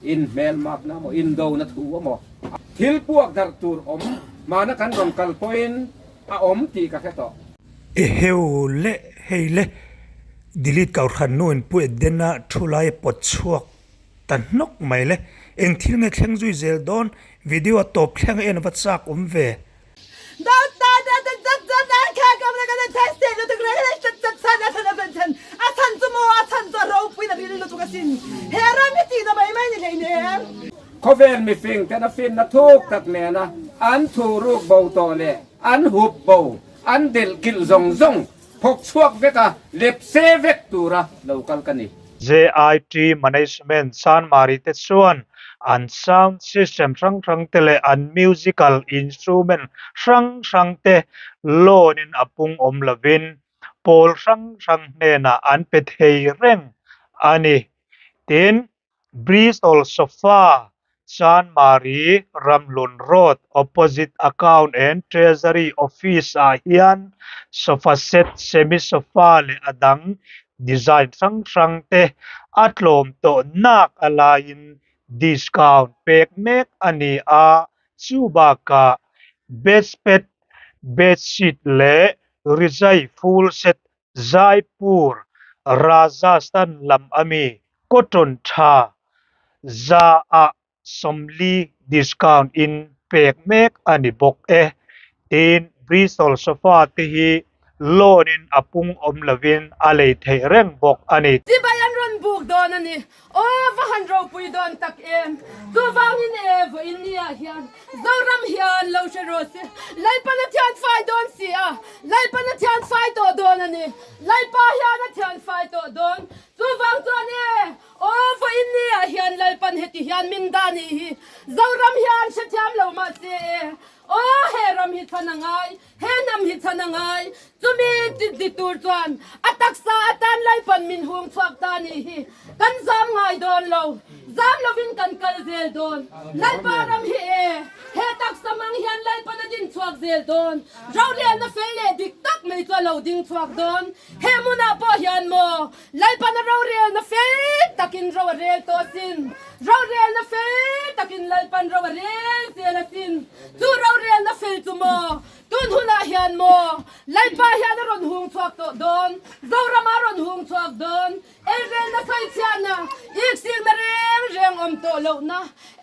Inhmelmakna emaw, indona thu emaw, thil puak darh tur awm mahna kan rawn kal pawhin a awm tih ka hre tawh. Eheu le hei le delete kau hran nu in pu Edena thu lai a pawt chhuak ta hnawk mai le eng thil nge thleng zui zel dawn video a tawp thleng a en va chak awm ve. Khawvel mifing ten a finna thuk tak nena an thu ruk bo tawh leh an hup bo, an delh kilh zawng zawng phawk chhuak vek a, lepse vek tura lo kal ka ni. JIT Management Chanmari te chuan an sound system hrang hrang te leh an musical instrument hrang hrang te loan in a pung awm lovin pawl hrang hrang hnenah an pe thei reng a ni. Tin, Bristol Sofa, Chanmari, Ramhlun Road, opposite Account and Treasury Office ah hian sofa set, semi sofa leh a dang design hrang hrang te a tlawm tawh nak a laiin discount pek mek a ni a, chu bakah bedspread, bedsheet leh rizai full set Jaipur, Rajasthan lam ami cotton tha 100 40 discount in pek mek a ni bawk e. Tin, Bristol sofa te hi loan in a pung awm lovin a lei theih reng bawk a ni. Chibai an rawn buk dawn a ni. Aw va han ropui dawn tak em! Chuvangin e vawiin ni ah hian Zoram hian lo hre rawh se. Lalpan a thian fai dawn si a, Lalpan a thian fai tawh dawn a ni. Lalpa hian a thian fai tawh dawn. Chuvang chuan e aw vawiin ni ah hian Lalpan heti hian min dah nih hi Zoram hian hrethiam lo mahse e aw he ram hi chhan a ngai. He hnam hi chhan a ngai. Chumi ti tur chuan a taksa atan Lalpan min hung chhuak ta nih hi kan zam ngai dawn lo. Zam lovin kan kal zel dawn. Lalpa ram hi e, he taksa hmang hian Lalpan a din chhuak zel dawn. Rolianna fel leh dik tak mai chu a lo ding chhuak dawn. He hmunah pawh hian maw Lalpan a rorelna fel takin ro a rel tawh asin. Rorelna fel takin Lalpan ro a rel zel asin. Chu rorelna fel chu maw? Tun hunah hian maw? Lalpa hian a rawn hung chhuak tawh dawn, Zorama a rawn hung chhuak dawn, elrelna sawichhiahna, iksikna reng reng awm tawh lohna,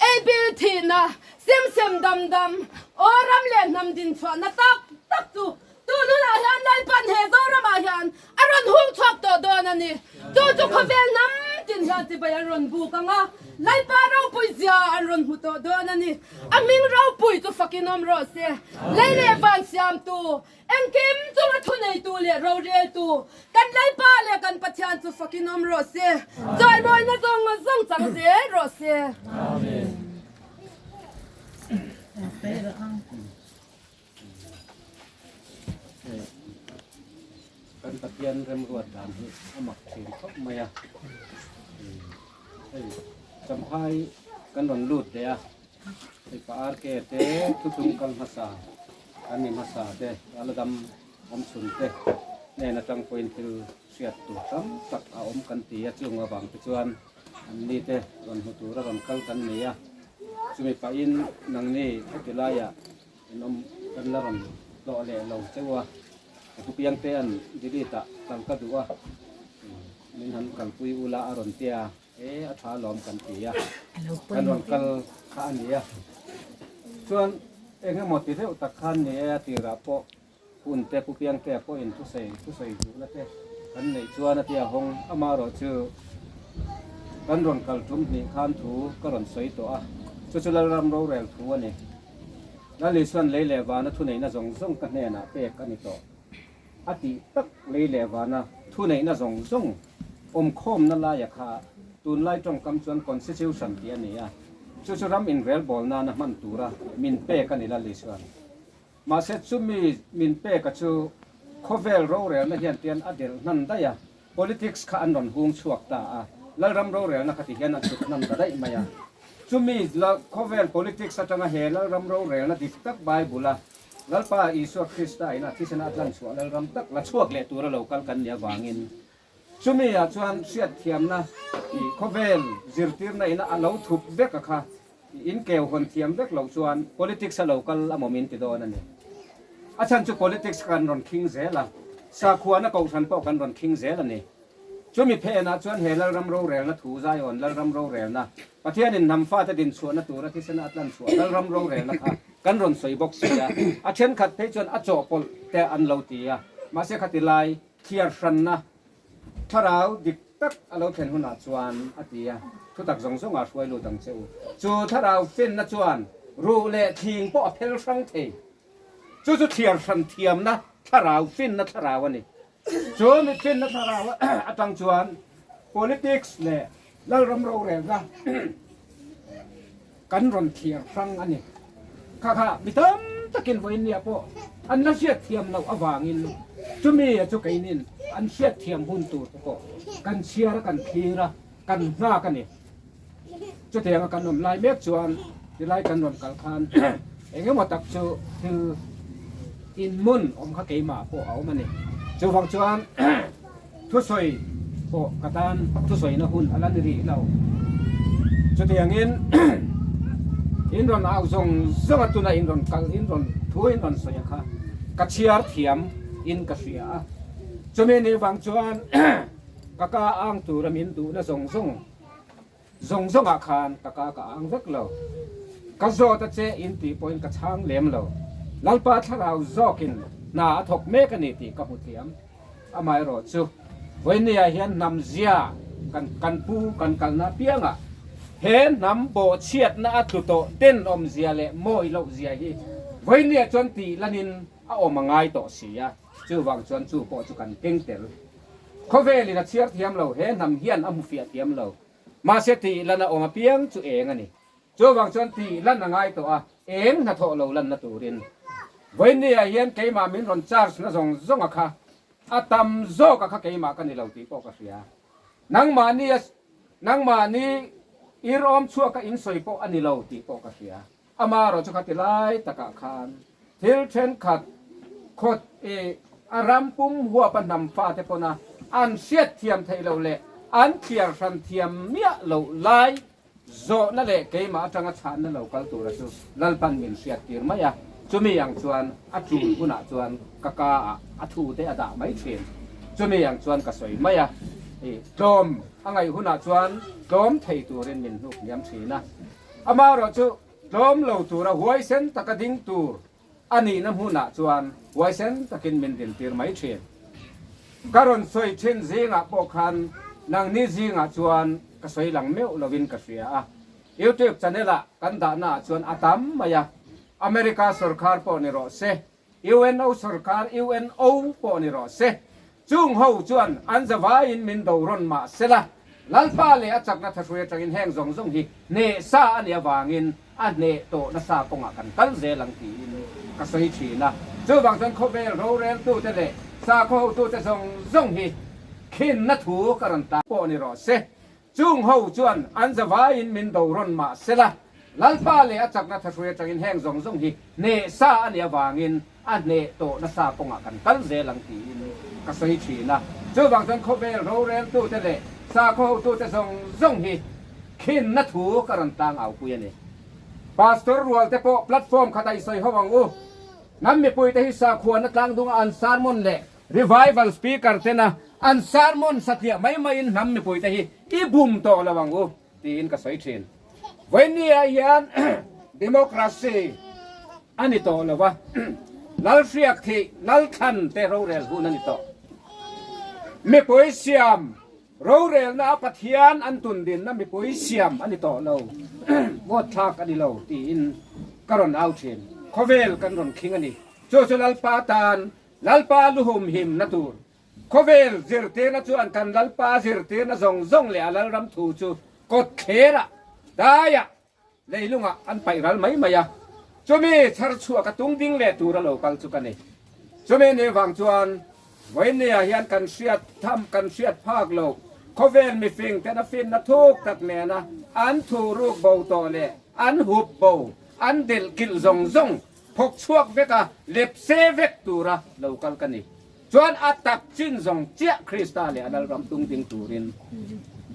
eibil thihna, sem sem dam dam, aw ram leh hnam dinchhuahna tak tak chu Tun hunah hian Lalpan he Zoramah hian a rawn hung chhuak tawh dawn a ni. Chu chu khawvel hnam tin hian chibai an rawn buk ang a, Lalpa ropui zia an rawn hmu tawh dawn a ni. A hming ropui chu fakin awm rawh se. Lei leh van siamtu, engkim chunga thuneitu leh roreltu, kan Lalpa leh kan Pathian chu fakin awm rawh se. Chawimawina zawng zawng chang zel rawh se. Amen. Kan Pathian remruat dan hi a mak thin khawp mai a, hei Champhai kan rawn lut leh a, hei pa RK te thutlung kal hmasa kan ni hmasa te ala dam awm chhun te hnen atang pawhin thil hriat tur tam tak a awm kan ti a, chung avang te chuan an ni te rawn hmu tura rawn kal kan ni a, chumi pahin nangni heti laiah In awm kan la rawn tlawh leh lo cheu a, ka pu piangte an delete ah kal ka duh a, min han kalpui ula a rawn tia, e a tha alawm kan ti a, kan rawn kal kha a ni a. Chuan eng emaw ti deuh tak khan ni e a tirah pawh hun te pu piangtea pawhin thusawi thusawi duhna te kan neih chuan a tia hawng amaherawh chu kan rawn kal tum hnih khan thu ka rawn sawi tawh a, chu chu Lalram rorel thu a ni. Lal Isuan lei leh vana thuneihna zawng zawng ka hnenah pek a ni tawh. A tih tak lei leh vana thuneihna zawng zawng awmkhawmna laia kha tunlai tawngkam chuan Constitution tih a ni a, chu chu ram inrelbawl nana hman tura min pek a ni Lal Isuan. Mahse chumi min peka chu khawvel rorelna hian tian a delh hnan daih a, Politics kha an rawn hung chhuak ta a, Lalram rorelna kha ti hian a chhut hnan ta daih mai a. Chumi khawvel politics atanga he Lalram rorelna dik tak Bible-a Lalpa Isua Krista ina thisena a tlanchhuah Lalram tak la chhuak leh tura lo kal kan nih avangin. Chumi ah chuan hriatthiamna i khawvel zirtirna ina a lo thup vek a kha i inkeu hawn thiam vek loh chuan politics a lo kal a mawm in ti dawn a ni. A chhan chu politics kan rawn khing zel a, sakhuana kohhran pawh kan rawn khing zel a ni. Chumi phenah chuan he Lalram rorelna thu Zion Lalram rorelna, Pathianin hnam fate din chhuahna tura thisena a tlan chhuah Lalram rorelna kha kan rawn sawi bawk si a. A thenkhat phei chuan a chawhpawlh te an lo ti a, mahse khati lai thliar hranna thlarau dik tak a lo thlen hunah chuan a ti a, thutak zawng zawngah hruai lut ang che u. Chu thlarau fenna chuan ruh leh thling pawh a phel hrang thei. Chu chu thliar hran thiamna thlarau finna thlarau a ni. Chu mitfinna thlarau atang chuan politics leh Lalram rorelna kan rawn thliar hrang a ni. Kha kha mi tam takin vawiinnia pawh an la hriat thiam loh avangin chumi chu keinin an hriat thiam hun tur te pawh kan chhiar a, kan thlir a, kan nghak a ni. Chutianga kan awm lai mek chuan tilai kan rawn kal khan eng emaw tak chu thil inmun awm kha keimah pawh a awm a ni. Chuvang chuan thusawi pawh ka tan thusawina hun a la ni rih lo. Chutiangin in rawn au zawng zawng a tuna in rawn kal in rawn thu in rawn sawi a kha ka chhiar thiam in ka hria a. Chumi ni vang chuan ka ka ang tura min duhna zawng zawng Zawng zawngah khan ka ka ka ang vek lo. Ka zawt a che in tih pawhin ka chhang lem lo. Lalpa thlarau zawkin hna a thawk mek a ni tih ka hmu thiam. Amaherawh chu vawinia hian hnam zia kan kan pu kan kalna apiangah he hnam bawhchhiatna a tlu tawh tenawmzia leh mawi lohzia hi vawinia chuan tih lanin a awm a ngai tawh si a. Chuvang chuan chu pawh chu kan keng tel. Khawvelin a chhiar thiam lo, he hnam hian a hmu fiah thiam lo. Mahse tih lan a awm apiang chu eng a ni. Chuvang chuan tih lan a ngai tawh a, eng hnathawh lo lanna turin. Vawinia hian keimah min rawn charge na zawng zawng a kha, a tam zawk a kha keimah ka ni lo tih pawh ka hria. Nangmahni a, nangmahni ir awm chhuak a insawi pawh a ni lo tih pawh ka hria. Amaherawh chu khati lai takah khan thil thenkhat khawt i a ram pum huapa hnam fate pawna an hriat thiam theih loh leh an thliar hran thiam miah loh lai zawhna leh keimah atanga chhanna lo kal tura chu Lalpan min hriat tir mai a, chumi ang chuan a tul hunah chuan ka ka ah a thu te a dah mai thin. Chumi ang chuan ka sawi mai a, i tlawm a ngaih hunah chuan tlawm thei turin min hnuk hniam thin a. Amaherawh chu tlawm lo tura huaisen taka ding tur a nihna hmunah chuan huaisen takin min dintir mai thin. Ka rawn sawi thin zingah pawh khan nangni zingah chuan ka sawi lang meuh lovin ka hria a. YouTube channel-ah kan dahnaah chuan a tam mai a, America sorkar pawh ni rawh se, UNO sorkar, UNO, pawh ni rawh se. Chung ho chuan an zavaiin min do rawn mah sela, Lalpa leh a chakna thahrui atangin heng zawng zawng hi hneh sa a nih avangin a hneh tawh nasa kawngah kan kal zel ang tiin ka sawi thin a. Chuvang chuan khawvel roreltute leh sakhaw hotute zawng zawng hi khinna thu ka rawn ta pawh ni rawh se. Chung ho chuan an zavaiin min do rawn mah sela, Lalpa leh a chakna thahrui atangin heng zawng zawng hi hneh sa a nih avangin a hneh tawh nasa kawngah kan kal zel ang tiin ka sawi thin a. Chuvang chuan khawvel roreltute leh sakhaw hotute zawng zawng hi khinna thu ka rawn tlang aupui a ni. Pastor rualte pawh platform khatah i sawi ho ang u. Hnam mipuite hi sakhuana tlangdunga an sermon leh Revival speaker tena an sermon satliah mai maiin hnam mipuite hi i bum tawh lo ang u tiin ka sawi thin. Vawinia hian democracy a ni tawh lo a, Lalhriak thih, Lalthlan te rorel hun a ni tawh. Mipui siam rorelna a Pathian an tundinna mipui siam a ni tawh lo, vote thlak a ni lo tiin ka rawn au thin. Khawvel kan rawn khing a ni. Chu chu Lalpa tan Lalpa luhum himna tur khawvel zirtirna chuan kan Lalpa zirtirna zawng zawng leh a Lalram thu chu kawt thlerah, daiah, leilungah an paih ral mai mai a. Chumi chhar chhuak a tung ding leh tur a lo kal chu ka ni. Chumi ni vang chuan vawinia hian kan hriat tham, kan hriat phak lo khawvel mifing ten a finna thuk tak nena an thu ruk bo tawh leh an hup bo, an delh kilh zawng zawng Thawk chhuak vek a, lepse vek tura lo kal ka ni. Chuan a tak chin zawng chiah Krista leh a Lalram tung ding turin,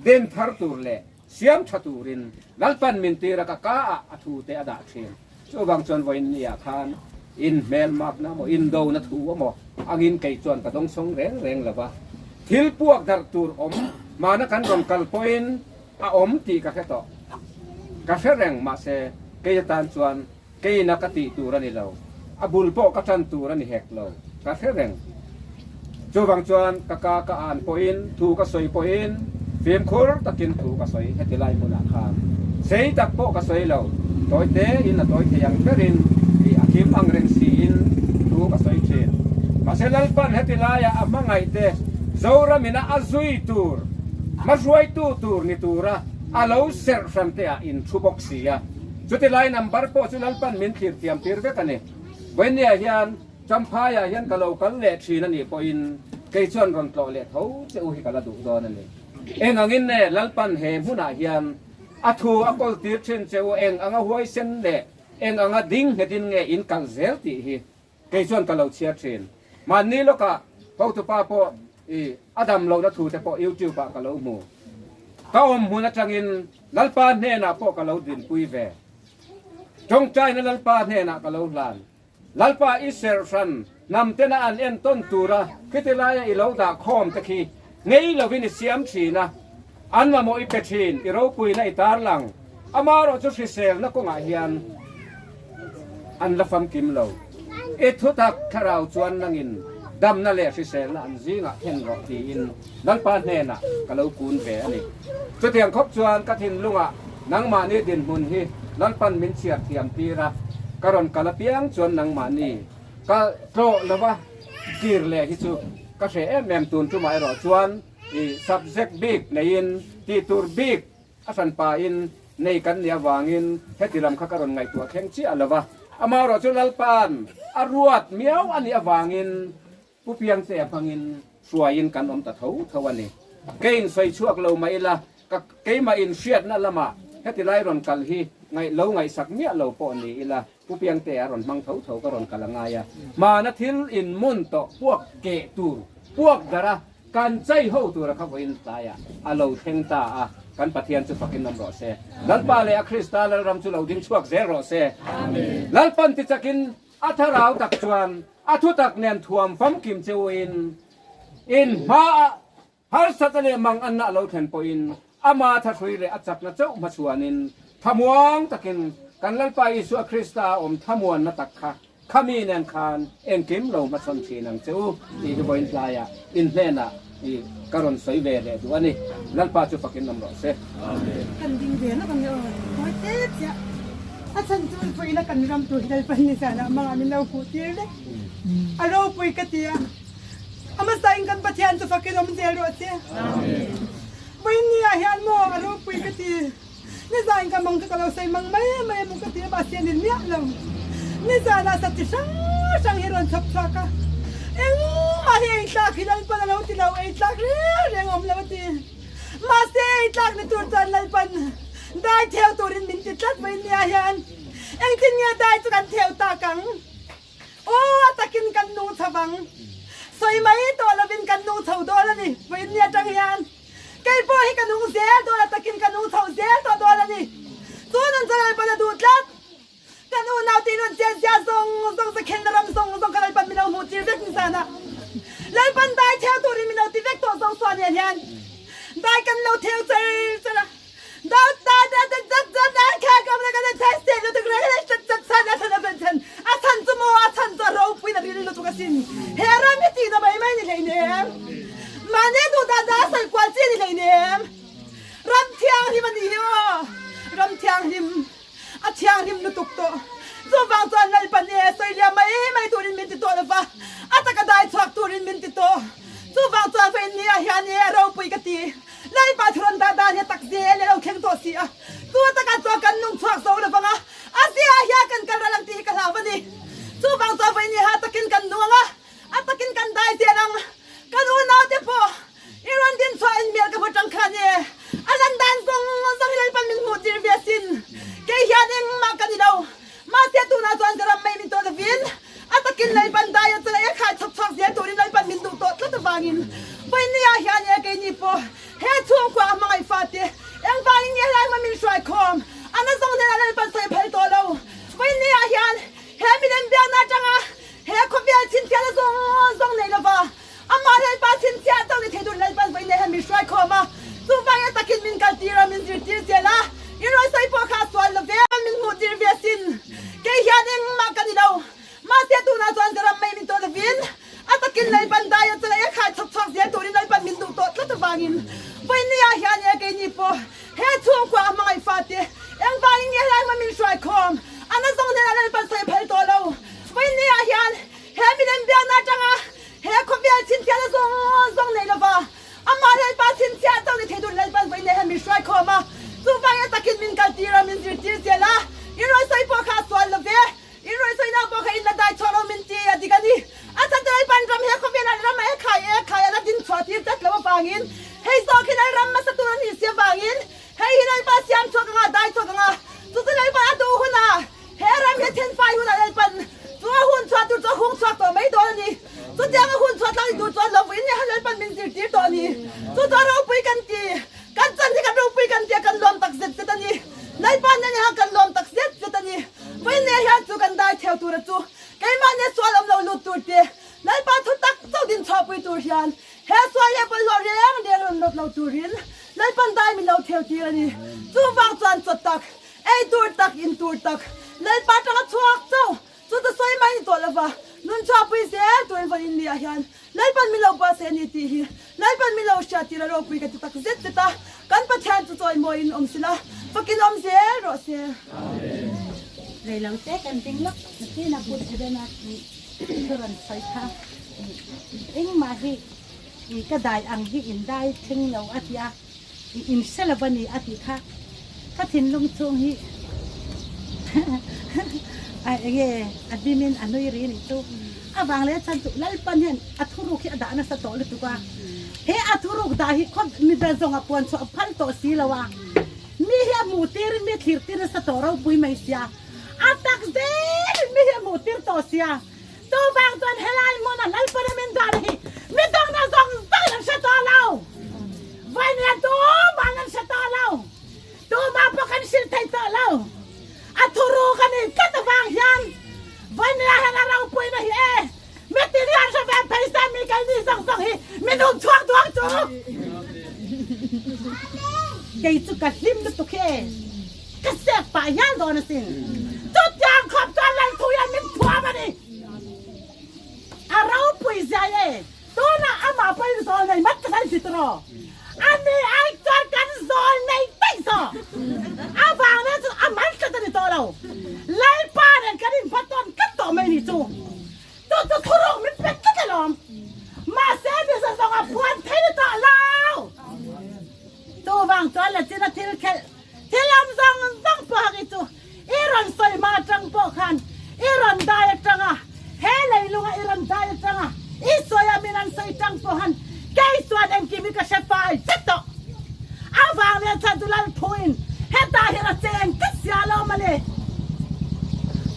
din thar tur leh siam tha turin Lalpan min tir a ka ka ah a thu te a dah thin. Chuvang chuan vawiin ni ah khan in hmelmakna maw, indona thu amaw angin kei chuan ka dawngsawng reng reng lo va. Thil puak darh tur awm hmana kan rawn kal pawhin a awm tih ka hre tawh. Ka hre reng mahse kei atan chuan Keina ka tih tur a ni lo, a bul pawh ka tan tur a ni hek lo, ka hre reng. Chuvang chuan ka ka ka an pawhin, thu ka sawi pawhin fimkhur takin thu ka sawi heti lai hmunah khan. Sei tak pawh ka sawi lo, tawi tein a tawi thei ang berin tih a him ang reng siin thu ka sawi thin. Mahse Lalpan heti laia a hmangaihte Zoramina a zui tur, hmahruaitu tur ni tura a lo serh hran te ah in thu bawk si a. Chuti lai number pawh chu Lalpan min thlir thiam tir vek a ni. Vawinia hian Champhaiah hian ka lo kal leh thin a nih pawhin kei chuan rawn tlawh leh tho che u hi ka la duh dawn a ni. Eng angin nge Lalpan he hmunah hian a thu a kawl tir thin che u eng anga huaisen leh eng anga ding nghetin nge in kal zel tih hi kei chuan ka lo chhiar thin. Mahni lawkah hotupa pawh i a dam lohna thu te pawh YouTube ah ka lo hmu. Ka awm hmun atangin Lalpa hnenah pawh ka lo dinpui ve. Tawngtaina Lalpa hnenah ka lo hlan. Lalpa i serh hran hnam tena an entawn tura khiti laia i lo dah khawm te khi ngei lovin i siam thin a, an mamawh i pe thin, i ropuina i tarlang. Amaherawh chu hriselna kawngah hian an la famkim lo. I thutak thlarau chuan nangin damna leh hriselna an zingah thlen rawh tiin Lalpa hnenah ka lo kun ve a ni. Chutiang khawp chuan ka thinlungah nangmahni dinhmun hi Lalpan min chhiar thiam tir a, ka rawn kal apiang chuan nangmahni ka tlawh lova kir leh hi chu ka hre em em tun tumah erawh chuan i subject bik neiin tihtur bik A hranpain nei kan nih avangin heti lam kha ka rawn ngaihtuah thleng chiah lo va, amaherawh chu Lalpa'n a ruat miau a nih avangin Pu Piangtea hmangin hruaiin kan awm ta tho tho a ni. Keiin sawi chhuak lo mah ila, ka keimah inhriatna lamah heti lai rawn kal hi ngaih lo ngaihsak miah lo pawh ni ila, Pu Piangtea rawn hmang tho tho ka rawn kal a ngai a, hmana thil inmun tawh puak keh tur puak darh a, Kan chei ho tura kha vawiin tlaiah a lo thleng ta a, kan Pathian chu fakin awm rawh se. Lalpa leh a Krista Lalram chu lo ding chhuak zel rawh se. Lalpan ti chakin a thlarau tak chuan a thutak nen thuam famkim che uin in hmaah harsatna leh manganna a lo thlen pawhin ama thahrui leh a chakna chauh hmachhuanin thamuang takin kan Lalpa Isua Krista a awm thamuanna tak kha Khami nen khan engkim lo hmachhawn thin ang che u tih hi vawiin tlaiah in hnenah i ka rawn sawi ve leh duh a ni. Lalpa chu fakin awm rawh se. Amen. Kan ding ve lawk ang e aw. Mawi tep chiah. A chhan chu vawiina kan ram tur hi Lalpan ni zanah mangah min lo hmuh tir vek. A ropui ka ti a. A hmasa in kan Pathian chu fakin awm zel rawh se. Amen. Vawiin ni ah hian maw a ropui ka ti. Nizan ka mang chu ka lo sawi mang mai mai a maw ka ti a, mahse a ni miah lo. Nizanah sa chi hrang hrang hi rawn chhawp chhuak a, engmah hi ei tlak hi Lalpan a lo ti lo, ei tlak reng reng a awm lo a ti. Mahse ei tlak ni tur chuan Lalpan dai theu turin min ti tlat mai nia hian engtin nge dai chu kan theu tak ang? Aw a takin kan nung chho vang. Sawi mai tawh lovin kan nung chho dawn a ni vawiin ni atang hian. Kei pawh hi ka nung zel dawn a takin ka nung chho zel tawh dawn a ni. Chu nun chu Lalpan a duh tlat. Kan unau tih nun chian zia zawng zawng zakhenna ram zawng zawng kha Lalpan min lo hmuh tir vek ni zan ah. Lalpan dai theu turin min lo ti vek tawh zo suah nen hian dai kan lo theu char char a. A chan chu maw a chan chu a ropui na ril lutuk asin. He ram hi tihna mai mai ni hleinem. Mahni duh dan dan a sawi kual chi ni hleinem. Ram thianghlim a nih hi aw. Ram thianghlim a thianghlim lutuk tawh. Chuvang chuan Lalpan e sawi liam mai mai turin min ti tawh lova, a taka dai chhuak turin min ti tawh. Chuvang chuan vawiin ni ah hian e a ropui ka ti. Lalpa thu rawn dah dan hi a tak zel e lo thleng tawh si a, chu takah chuan kan nung chhuak zo lo vang a, a zia hian kan kal ral ang tih hi ka hlau a ni. Chuvang chuan vawiin hi ha takin kan nung ang a, a takin kan dai zel ang. Kan unaute pawh i rawn din chhuah in hmel ka hmu tang kha ni. A lan dan zawng zawng hi Lalpan min hmuh tir ve asin. Kei hian engmah ka ni lo. Mahse tunah chuan ka ram mai min tawh lovin a takin Lalpan dai a chawlh a khai chhawk chhuak zel turin Lalpan min duh. Ei tur tak, in tur tak, Lalpa atanga chhuak chauh chu ta sawi mai ni tawh lova, nun chhuahpui zel turin vawn in ni ah hian Lalpan min lo buatsaih a ni tih hi Lalpan min lo hriat tir a ropui ka ti tak zet zet a, kan Pathian chu chawimawiin awm sila, fakin awm zel rawh se. Reilo te kan ding lawk nakin a Pu Edena thu rawn sawi kha engmah hi ka dai ang hi in dai thleng lo a ti a, in hre lo a ni a tih kha ka thinlung chhung hi a enge a hlimin a nui ri nih chu. Avang leh chhan chu Lalpan hian a thuruk hi a dah nasa tawh lutuk a, he a thuruk dah hi khaw mi ber zawng a puan chhuah a phal tawh si lo a, mi hi a hmuh tirin mi thlir tir nasa tawh ropui mai sia, a tak zelin mi hi a hmuh tir tawh sia, chuvang chuan helai hmuna Lalpan a min dan hi mi dangna zawng zawngin an hre tawh lo, vawiin tumah an hre tawh lo. Tumah pawh kan hrilh thei tawh lo. A thuruk a nih tlat avang hian Vawimia hian a ropuina hi e, mitin hian hre ve phei se mi keini zawng zawng hi min um chhuak duang chu. Kei chu ka hlim lutuk hi e, ka sek pah hial dawn asin. Chutiang khawp chuan Lalthu hian min thuam a ni. A ropui zia e. Tunah amah pawhin zawl nei mat ka san si tiraw? Ani ai chuan kan zawl nei daih zaw. A vang nen chuan a man tlat a ni tawh lo. Lalpa nen kan inhmatawn tlat tawh mai ni chu. Chu chu thuruk min pe tlat alawm. Mahse mizo zawng a phuan thei ni tawh lo. Chuvang chuan la china thil khelh thil awm zawng zawng pawh hak i chu I rawn sawi hma atang pawh khan i rawn dai atanga he leilunga i rawn dai atanga i sawi a min an sawi tang pawh han kei chuan engkim hi ka hre fai vek tawh. A vang nen chuan chu Lalthuin hetah hian a cheng tlat sia lo mawle.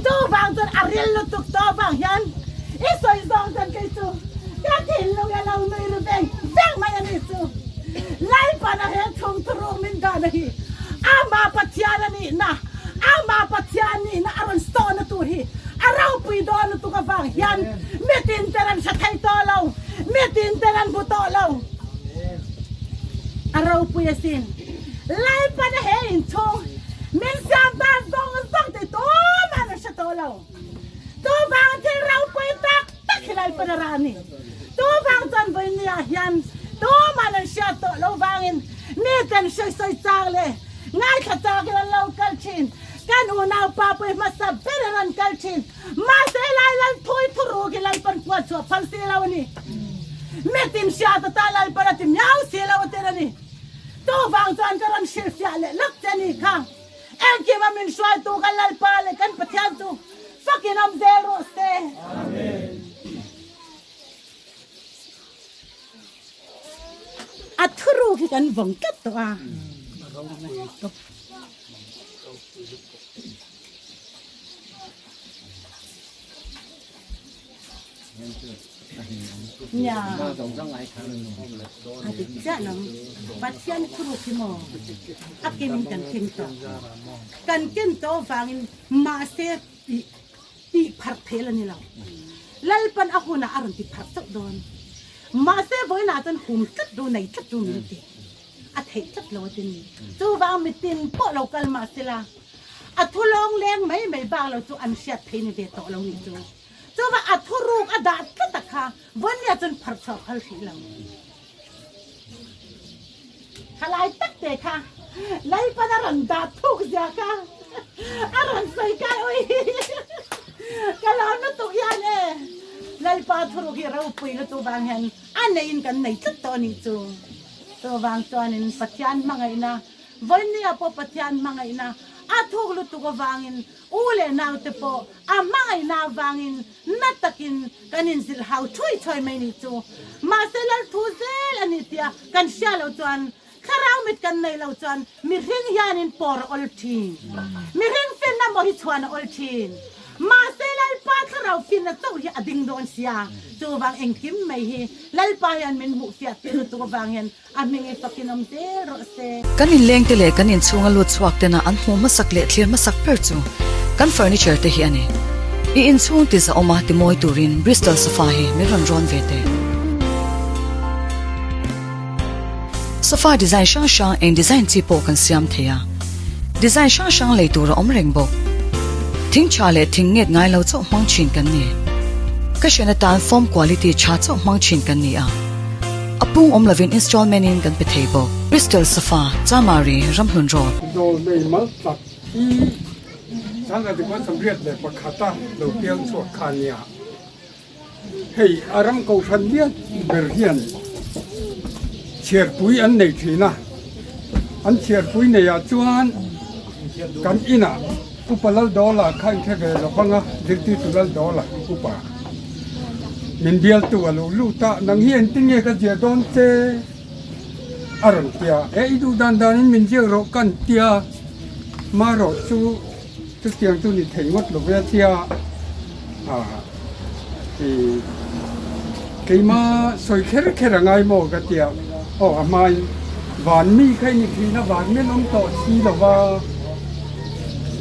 Chuvang chuan a ril lutuk tawh avang hian i sawi zawng chuan kei chu ka thinlung hi a lo nui ri veng veng mai a ni chu. Lalpana he chhung thuruk min dahna hi Amah Pathian a nihna, Amah Pathian nihna a rawn sawhna tur hi a ropui dawn lutuk avang hian mitin ten an hre thei tawh lo, mitin ten an hmu tawh lo. A ropui asin. Lalpana he inchhung min siam dan zawng zawng tih tumah an hre tawh lo. Tuvang thil ropui tak tak hi Lalpan a rah a ni. Tuvang chuan vawinia hian tuman an hriat tawh lo vangin miten sawisawi chak leh ngaithla chakin an lo kal thin. Kan unaupa pawh hi hmasa berin an kal thin. Mahse helai Lalthui thuruk hi Lalpan puan chhuah phal si lo a ni. Mitin hriat atan Lalpan a ti miau si lo a tir a ni. Tuvang chuan ka rawn hrilhfiah leh lawk che a ni kha. Engkim a min hruaitu kan Lalpa leh kan Pathian chu fakin awm zel rawh se. A thuruk hi kan vawng tlat tawh a. Nia, a dik chiah lo. Pathian thuruk hi maw a ken in kan ken tawh. Kan ken tawh avangin mahse tih tih pharh thei la ni lo. Lalpan a hunah a rawn ti pharh chauh dawn. Mahse vawiinah chuan hum tlat ru nei tlat ru min ti. A theih tlat lo a ti ni. Chuvang mitin pawh lo kal mahsela a thu lawng leng mai mai bak lo chu an hriat thei ni ve tawh lo nih chu. Chuvang a thuruk a dah tlat a kha Vawnia chuan pharh chhuah phal hrih lo. Khalai tak te kha Lalpan a rawn dah thuk zia kha a rawn sawi kai ui ka lawm lutuk hian e Lalpa thuruk hi ropui lutuk vang hian a neiin kan nei tlat tawh a nih chu. Chuvang chuanin Pathian hmangaihna Vawnia pawh Pathian hmangaihna a thuk lutuk avangin U leh naute pawh a hmangaihna avangin na takin kan inzilh hau thui thuai mai nih chu. Mahse Lalthu zel a ni tia kan hria loh chuan thlarau mit kan nei loh chuan mihring hianin pawr a awl thin. Mihring finna maw hi chhuan a awl thin. Mahse Lalpa thlarau finna chauh hi a ding dawn sia. Chuvang engkim mai hi Lalpa hian min hmuhfiah tir lutuk avang hian A hming i fakin awm zel rawh se. Kan inlengte leh kan inchhunga lut chhuak tena an hmuh hmasak leh thlir hmasak ber chu kan furniture te hi a ni. I inchhung ti zahawma ti mawi turin Bristol sofa hi min rawn rawn ve teh. Sofa design hrang hrang eng design chi pawh kan siam thei a. Design hrang hrang lei tur a awm reng bawk. Thing tha leh thing nget ngai lo chauh hmang thin kan ni. Ka hriat atan foam quality tha chauh hmang thin kan ni a. A pung awm lovin installment in kan pe thei bawk. Bristol Sofa, Chamari, Ramhlun Road. Zawl nei mal tak hi Sangha 31 a lo piang chhuak kha nia. Hei a ram kohhran lian ber hian chhiarpui an nei thin a, an chhiarpui neiah chuan kan inah Upa Laldawla kha inhre ve lo vang a, zirtirtu Laldawla upa min bialtu a lo lut a, nang hi engtin nge ka ziah dawn che? a rawn ti a, e i duh dan danin min ziak rawh ka an ti a, marawh chu chutiang chu ni thei ngawt lo ve a tia ah i keima sawi kher kher a ngai maw ka tia aw a hmain van mi kha i ni thin a van mi an awm tawh si lo va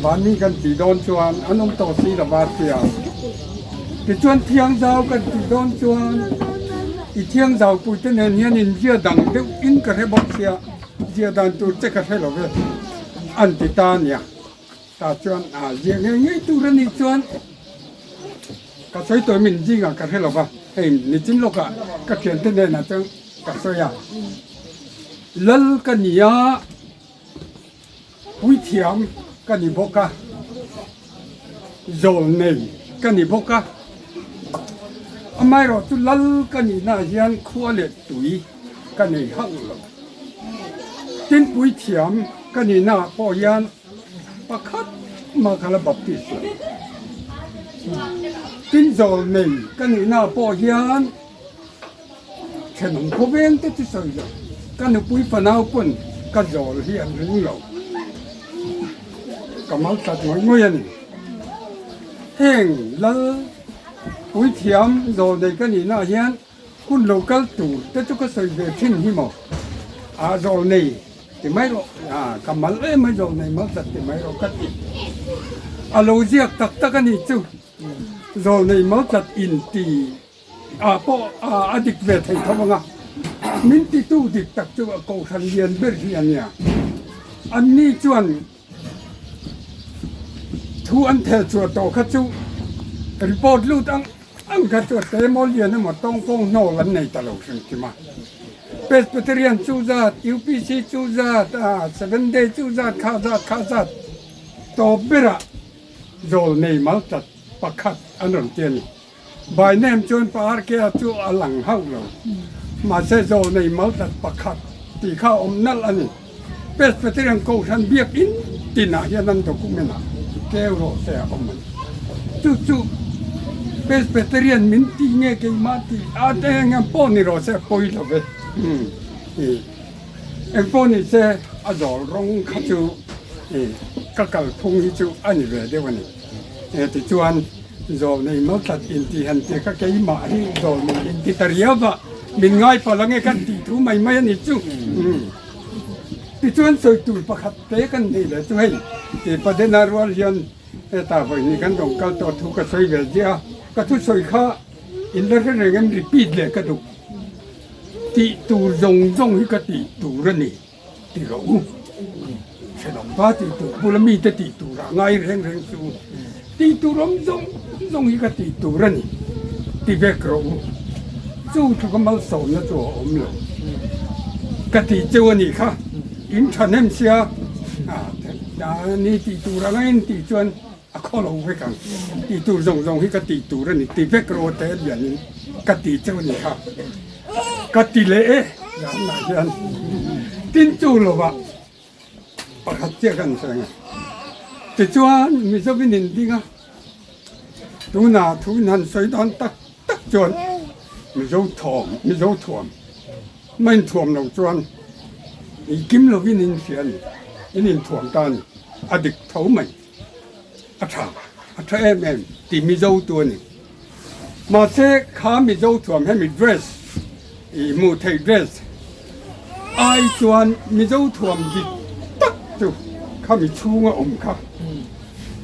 van mi kan tih dawn chuan an awm tawh si lo va a tia tichuan thiang zau kan tih dawn chuan i thiang zau pui te nen hian in zia dang deuh in ka hre bawk sia zia dan tur che ka hre lo ve an ti ta a nia. Tah chuan a ziah ngei ngei tur a nih chuan ka sawi tawh min zingah ka hre lo va, hei nichin lawkah ka thiante hnenah chuan ka sawi a, Lal ka ni a, puithiam ka ni bawk a, zawl nei ka ni bawk a, amaherawhchu chu Lal ka nihnaah hian khua leh tui ka nei hauh lo. Tin puithiam ka nihnaah pawh hian Pakhat mah kha la Baptist lo. Tin zawl nei ka nihna pawh hian thenawm khawveng te chu sawi lo. Ka nupui fanau pawn ka zawl hi an ring lo. Ka mal tlat ngawih ngawih a ni. Heng lal puithiam zawl nei ka nihna hian Hun lo kal tur te chu ka sawi ve thin hi maw? A zawl nei ti mai rawh, a ka mal em mai zawl nei mal zat ti mai rawh ka ti. A lo ziak tak tak a nih chu, zawl nei mal zat in ti ah pawh a dik ve thei tho ang a, min titu dik tak chu a kohhran lian ber hi a nia. Anni chuan Thu an thel chhuah tawh kha chu report lut ang ang kha chu a te maw lian emaw tawngkawng hnawl an nei ta lo hrim hrim a. Presbyterian chu zat, UPC chu zat, Seventh Day chu zat, kha zat kha zat tawp berah zawl nei mal tlat pakhat an rawn ti a ni. By name chuan Pa RK-a chu a lang hauh lo. Mahse zawl nei mal tlat pakhat tih kha a awm nalh a ni. Presbyterian Kohhran biakinn tinah hian an document ah keu rawh se a awm a ni. Chu chu Presbyterian min tih nge keimah tih a te eng ang pawh ni rawh se a pawi lo ve. Eng pawh ni se a zawl rawng kha chu ka kalphung hi chu a ni ve deuh a ni. Tichuan. Zawlnei mal tlat inti han ti kha keimah hi zawlnei inti ta riau va, min ngai palh ange kan tih thu mai mai a ni chu. Tichuan sawi tur pakhat te kan nei leh chu hei ti Padena rual hian heta vawiin kan rawn kal tawh thu ka sawi ve ziah a, ka thusawi kha in la hre reng em repeat leh ka duh. Tih tur zawng zawng hi ka tih tur a ni. Ti rawh u. Thenawm pa tih tur bula mite tih turah ngai reng reng chu tih tur awm zawng zawng hi ka tih tur a ni ti vek rawh u. Chu thu ka malsawmna chu a awm lo. Ka tih cheu a nih kha in thahnem sia a ni tih turah ngaiin tih chuan a khaw lo vek ang. Tih tur zawng zawng hi ka tih tur a ni ti vek rawh te lianin ka tih cheu a nih kha. Ka ti leh e zanah hian tin chu lovah pakhat chiah kan sawi ang a. Tichuan Mizovin in ding a, tunah thu in han sawi dawn tak tak chuan Mizo thawm, Mizo thuam mah in thuam lo chuan i kim lovin in hria a ni, in inthuam ta a ni, a dik tho mai. A tha, a tha em em ti Mizo tu a ni. Mahse kha Mizo thuam hemi dress i hmuh theih dress ai chuan Mizo thuam dik tak chu khami chhunga awm kha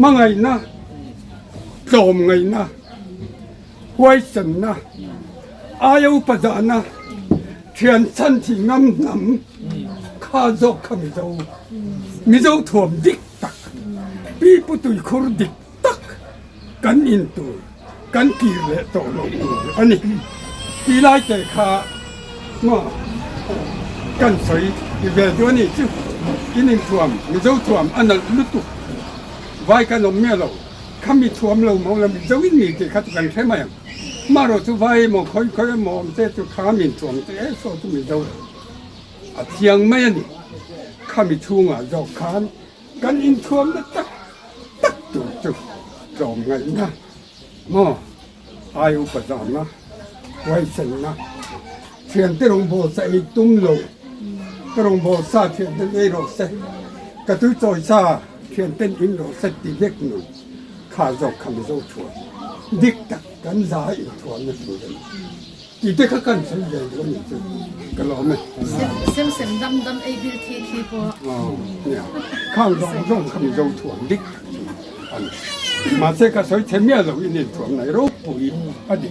hmangaihna, tlawmngaihna, huaisanna, aia upa zahna, thian chhan thih ngam hnam kha zawk kha Mizo. Mizo thuam dik tak, pi pu tuikhur dik tak kan in tur, kan kir leh tawh loh tur a ni. Ti lai te kha maw kan sawi ve duh a ni chu. In inthuam, Mizo thuam a nalh lutuk, vai kan awm miah lo. Kha mi thuam lo maw la Mizo in mi tih kha chu kan hre mai ang. Marawh chu vai emaw khawi khawi emaw awm te chu kha min thuam te e saw chu Mizo a thiang mai a ni. Kha mi chhungah zawk khan kan inthuamna tak tak tur chu tlawm ngaihna maw ai upa zahna huaisenna thiante rawngbâwl sa ei tum lo ka rawngbâwl sa thianten ei rawh se ka tui chawi sa thianten in rawh se ti vek nun kha zawk kha Mizo thuam dik tak kan za inthuamna tur a ni tih te kha kan sawi ve duh a ni chu ka lawm e. Sem sem dam dam ei bil thi thi pawh. Aw nia khang zawng zawng kha Mizo thuam dik tak chu a ni. Mahse ka sawi chhe miah lo in inthuam nai ropui a ni.